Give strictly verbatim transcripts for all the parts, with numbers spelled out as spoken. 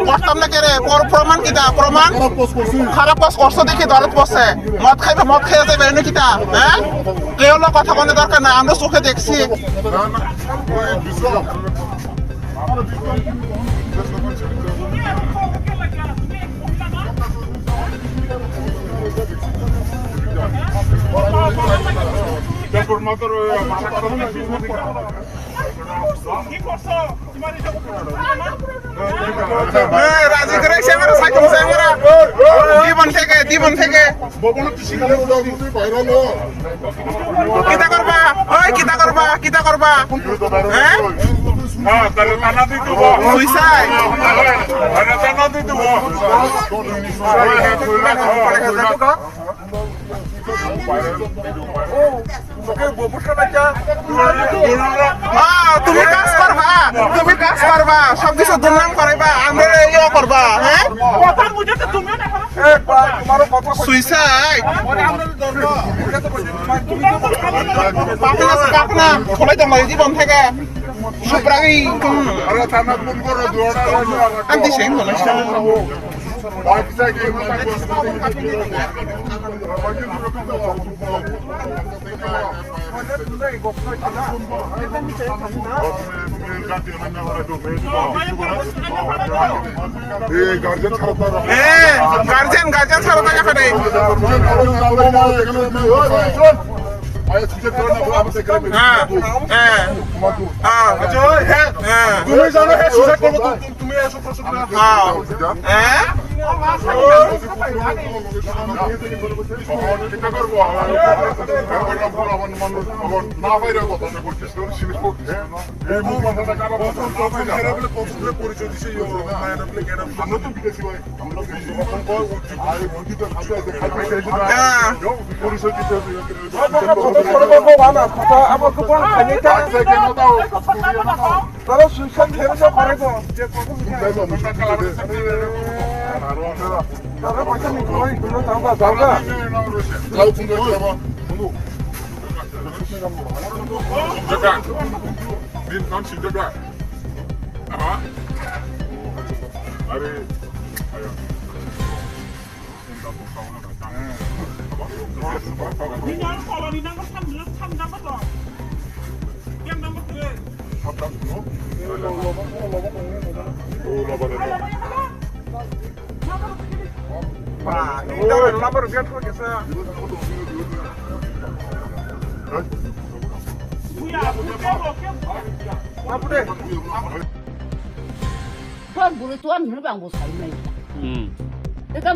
Kortam na kere, por-, proman kita, proman. Kharap post korso dekhi, dorat post se. Mot khaiba, mot khaiya jaiba, eno kita, eh? Keo lo kotha konde dorkar na, amra sukhe dekhi. Raji kere sengara, saitong sengara. Dibon theke, dibon theke. Kita korba, oi, kita korba, kita korba. Eh? Suicide. Ah, তুমি কাজ করবা, তুমি কাজ করবা, সব কিছু দুর্নাম করাইবা, আমরা ইয়ে করবা, হ্যাঁ? Suicide. পাপনা, পাপনা, খোলাই দম জীবন থেকে। সুপ্রাগি, হুম। Ang di same, no? Eh, guardian, guardian sara tanya kade. হ্যাঁ, হ্যাঁ। হ্যাঁ। তুমি জানো, হ্যাঁ, সুসাইড করবো, তুমি, তুমি এসব প্রশ্ন করে আছো। হ্যাঁ। হ্যাঁ? পরিচয় দিছে, ইয়ে, আমরা তো বিদেশি ভাই। হ্যাঁ। Tor bwrwi tuan hwnwi bo ang bo sai nai. Hmm. Ekam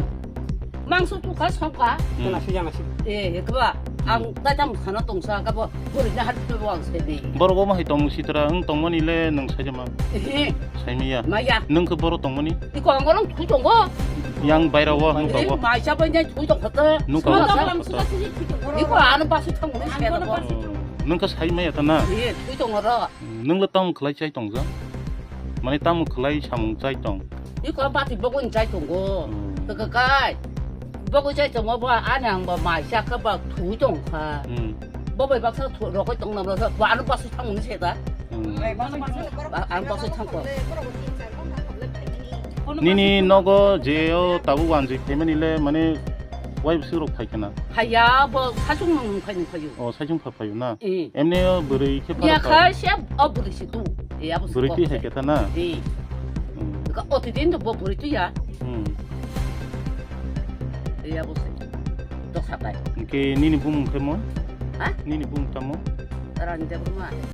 mangso tukha songkha. Hmm. Jana si, jana si. Eh, ekba ang Hmm. Tatam khana tongsa ka bo bwrwi na hat bo ang sai nai. Borok omo hai tong sitra wng tongmani le nwng sai jama. Eh. Sai maya. Maya. Nwng khe borok tongmani? Iko ang borok thui tongo. Yang baira o hwn Eh, tongo. Maisa bai nai thui tongkha ta. Nuka. Iko ano basu thang ni sai tongo. Nwng khe sai maya ta na? Eh, thui tongo ro. Nwng le tamo khlai chai tongja? Mane tamo khlai samung chai tong? Iko bati bogoni chai tongo. Hmm. Toko kai. Bogo chai tongo ba ani ang ba maisa kha ba thui tong kha. Hmm. Bo bai baksa thu rokoi tong nam rokha. Ba ano basu thang ni se da. Hmm. Ba ano basu thang ko. Nini nogo je o tabuk wanjwi phaimani le mane wai bwswk rok phai khna? Haya bo sachung nung nung khai nung khayu. O sachung pha phayu na? Eh. Emni o bwrwi khe Ya phara kha phai. Se o bwrwi se tu. E abo se Bwrwi kok twi se. Hai khe ta na? Eh. Hmm. Ka o ti din do bo bwrwi tu ya. Hmm. E abo se. Dok satai. Ke nini bumung khe mo? Ha? Nini bumung tamo? Rani de buma.